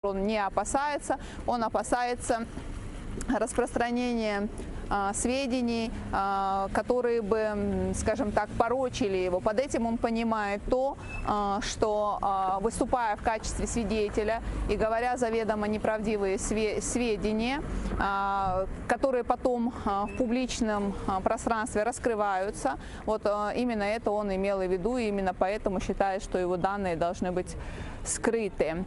Он не опасается, он опасается распространения сведений, которые бы, скажем так, порочили его. Под этим он понимает то, что, выступая в качестве свидетеля и говоря заведомо неправдивые сведения, которые потом в публичном пространстве раскрываются, вот именно это он имел в виду, и именно поэтому считает, что его данные должны быть скрыты.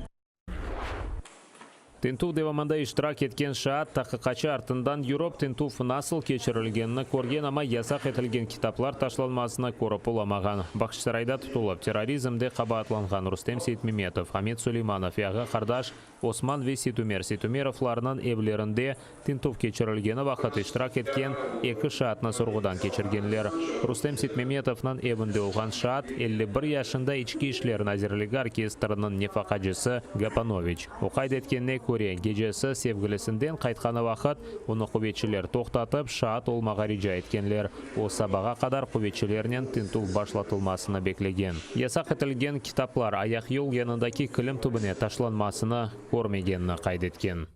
Tintüv devamında iştirak etken şaat tahqiqatçı artından yürip, tintüv nasıl keçirilgenini körgen, amma yasaq etilgen kitaplar taşlanmasını körip olamağan. Bağçasarayda tutulıp, terrorizmde qabaatlanğan Rustem Seytmemetov, Amet Suleymanov ve ağa-qardaş Osman ve Seytumer Seytumerovlarnıñ evlerinde tintüv keçirilgeni vaqıt iştirak etken eki şaatnı sorğudan keçirgenler. Rustem Seytmemetovnıñ evinde olğan şaat, 51 yaşında İçki işler nazirligi orkestriniñ nefaqacısı Gapanoviç. O qayd etkenine köre, gecesi sevgilisinden qaytqanı vaqıt onı quvetçiler toqtatıp, şaat olmağa rica etkenler. O, sabağa qadar quvetçilernen tintüv başlatılmasını beklegen. Yasaq etilgen kitaplar ayaqyol yanındaki kilim tübüne taşlanmasını körmegenini qayd etken.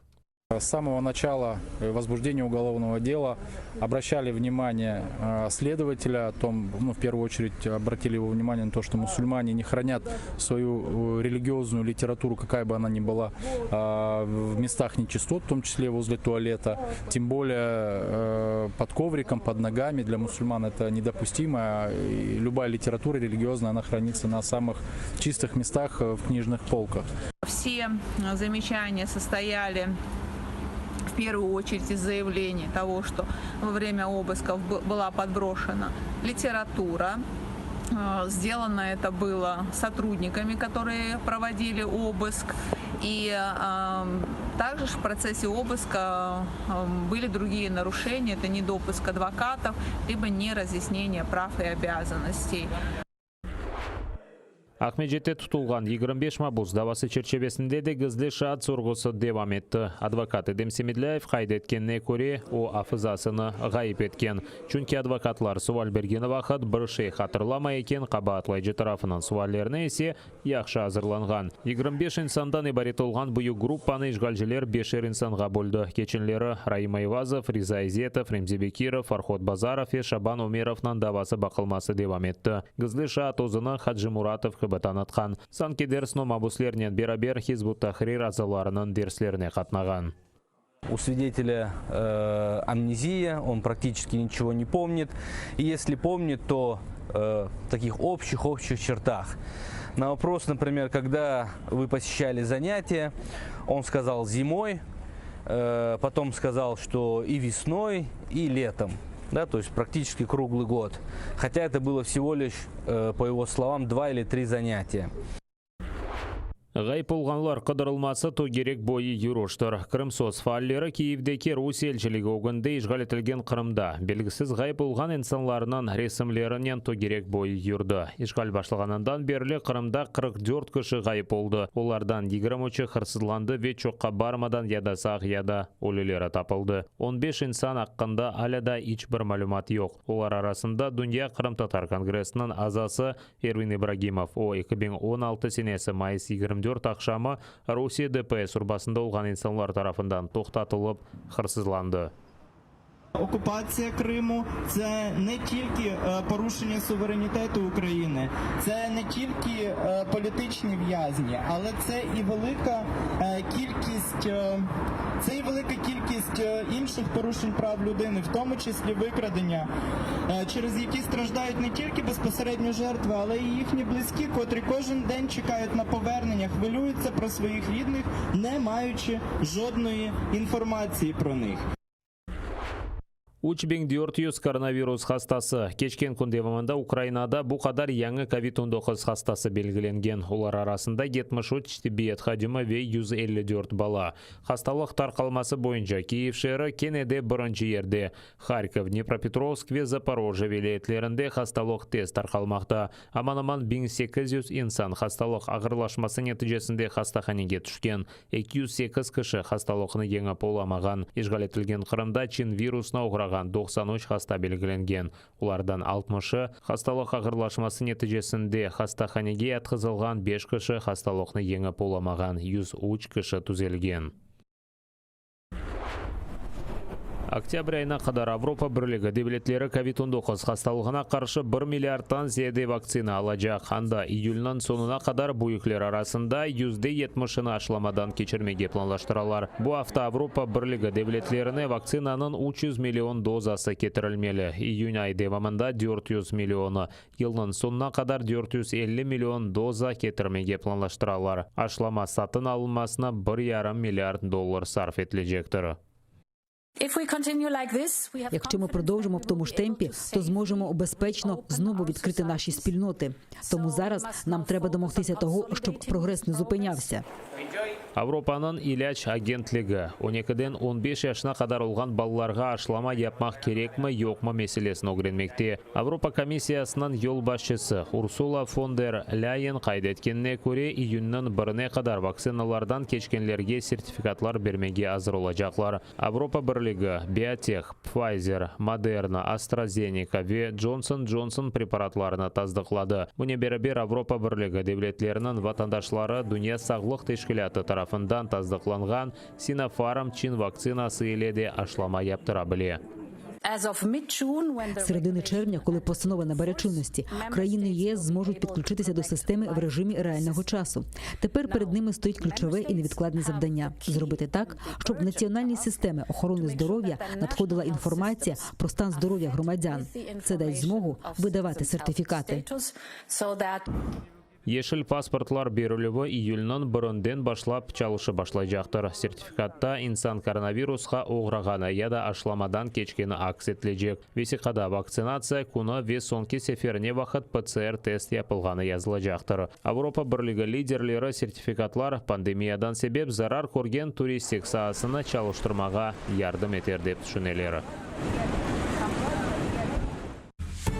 С самого начала возбуждения уголовного дела обращали внимание следователя о том, ну, в первую очередь обратили его внимание на то, что мусульмане не хранят свою религиозную литературу, какая бы она ни была, в местах нечистот, в том числе возле туалета, тем более под ковриком, под ногами. Для мусульман это недопустимо. И любая литература религиозная, она хранится на самых чистых местах в книжных полках. Все замечания состояли в первую очередь из заявлений того, что во время обысков была подброшена литература. Сделано это было сотрудниками, которые проводили обыск. И также в процессе обыска были другие нарушения. Это недопуск адвокатов, либо неразъяснение прав и обязанностей. Aqmescitte tutulğan 25 mabus davası çerçivesinde de gizli şaat sorğusı devam etti. Advokat Edem Semedlâyev qayd etkenine köre, o afızasını ğayıp etken. Çünki advokatlar sual bergeni vaqıt bir şey hatırlamay eken, qabaatlayıcı tarafınıñ suallerine ise yahşı azırlanğan. 25 insandan ibaret olğan büyük gruppanı işğalciler beşer insanğa böldi. Keçenleri Raim Ayvazov, Riza İzetov, Remzi Bekirov, Farhod Bazarov ve Şaban Ömerovnıñ davası baqılması devam etti. Gizli şaat özüni Hacimuratov kibi tanıtqan. Sanki dersin o mabuslernen beraber Hizb ut-Tahrir azalarınıñ derslerine qatnağan. У свидетеля амнезия, он практически ничего не помнит. И если помнит, то в таких общих-общих чертах. На вопрос, например, когда вы посещали занятия, он сказал зимой, потом сказал, что и весной, и летом. Да, то есть практически круглый год. Хотя это было всего лишь, по его словам, два или три занятия. Ğayıp olğanlar qıdırılması tögerek boyu yürüştir. KrımSOS faalleri Kiyevdeki Rusiye elçiligi ögünde işğal etilgen Qırımda belgisiz ğayıp olğan insanlarnıñ resimlerinen tögerek boyu yürdi. İşğal başlağanından berli Qırımda 44 kişi ğayıp oldı. Olardan 23-i hırsızlandı ve çoqqa barmadan ya da sağ ya da ölüleri tapıldı. 15 insan aqqında alâ da iç bir malümat yoq. Olar arasında Dünya qırımtatar kongressiniñ azası Ervin İbragimov. O, 2016 senesi mayıs 24 aqşamı Rusiye DPS urbasında olğan insanlar tarafından toqtatılıp hırsızlandı. Окупація Криму це не тільки порушення суверенітету України, це не тільки політичні в'язні, але це і велика кількість, це і велика кількість інших порушень прав людини, в тому числі викрадення, через які страждають не тільки безпосередньо жертви, але й їхні близькі, котрі кожен день чекають на повернення, хвилюються про своїх рідних, не маючи жодної інформації про них. 3400 koronavirus hastası. Keçken kün devamında Ukrainada bu qadar yañı COVID-19 hastası belgilengen. Olar arasında 73 tibbiyet hadimi ve 154 bala. Hastalıq tarqalması boyunca Kiyev şeeri kene de birinci yerde. Harkov, Dnepropetrovsk ve Zaporojye vilâyetlerinde hastalıq tez tarqalmaqta. Aman-aman 1800 insan hastalıq ağırlaşması neticesinde hastahanege tüşken. 208 kişi hastalıqnı yeñip olamağan. İşğal etilgen Qırımda Çin virusına oğrağan. oğrağan 93 hasta belgilengen, olardan altmışı, hastalıq ağırlaşması neticesinde hastahanege yatqızılğan beş kişi hastalıqnı yeñip olamağan, 103 kişi tüzelgen. Oktâbr ayına qadar Avropa Birligi devletleri Covid 19 hastalığına qarşı bir milliarddan ziyade vaktsina alacaq. Anda iyülniñ soñuna qadar büyükler arasında yüzde yetmişini aşılamadan keçirmege planlaştıralar. Bu afta Avropa Birligi devletlerine vaktsinanıñ 300 million dozası ketirilmeli, iyün ayı devamında 400 millionı. Yılnıñ soñuna qadar 450 million doza ketirmege planlaştıralar. Aşılama satın alınmasına bir yarım milliard dollar sarf etilecektir. Якщо ми продовжимо в тому ж темпі, то зможемо безпечно знову відкрити наші спільноти. Тому зараз нам треба домогтися того, щоб прогрес не зупинявся. Avropanıñ ilâc agentligi, on ekiden on beş yaşına qadar olğan balalarğa aşılama yapmaq kerekmi, yoqmı meselesini ögrenmekte. Avropa Komissiyasınıñ yolbaşçısı Ursula fon der Lâyen qayd etkenine köre, iyünniñ birine qadar vaktsinalardan keçkenlerge sertifikatlar bermege azır olacaqlar. Avropa Birligi, BioNTech, Pfizer, Moderna, AstraZeneca ve Johnson Johnson preparatlarını tasdıqladı. Bunen beraber, Avropa Birligi devletleriniñ vatandaşları Dünya sağlıq teşkilâtı tarafından tasdıqlanğan Sinopharm çin vaktsinası ile de aşılama yaptıra bile. З середини червня, коли постанова набере чинності, країни ЄС зможуть підключитися до системи в режимі реального часу. Тепер перед ними стоїть ключове і невідкладне завдання зробити так, щоб в національні системи охорони здоров'я надходила інформація про стан здоров'я громадян. Це дасть змогу видавати сертифікати. Yeşil pasportlar berilüvi iyülniñ birinden başlap çalışıp başlaycaqtır. Sertifikatta insan koronavirusqa oğrağanı ya da aşılamadan keçkeni aks etilecek. Vesiqada vaktsinatsiya künü ve soñki sefer ne vaqıt PCR-test yapılğanı yazılacaqtır. Avropa Birligi liderleri sertifikatlar pandemiyadan sebep zarar körgen turistik saasını çalıştırmağa yardım eter dep tüşüneler.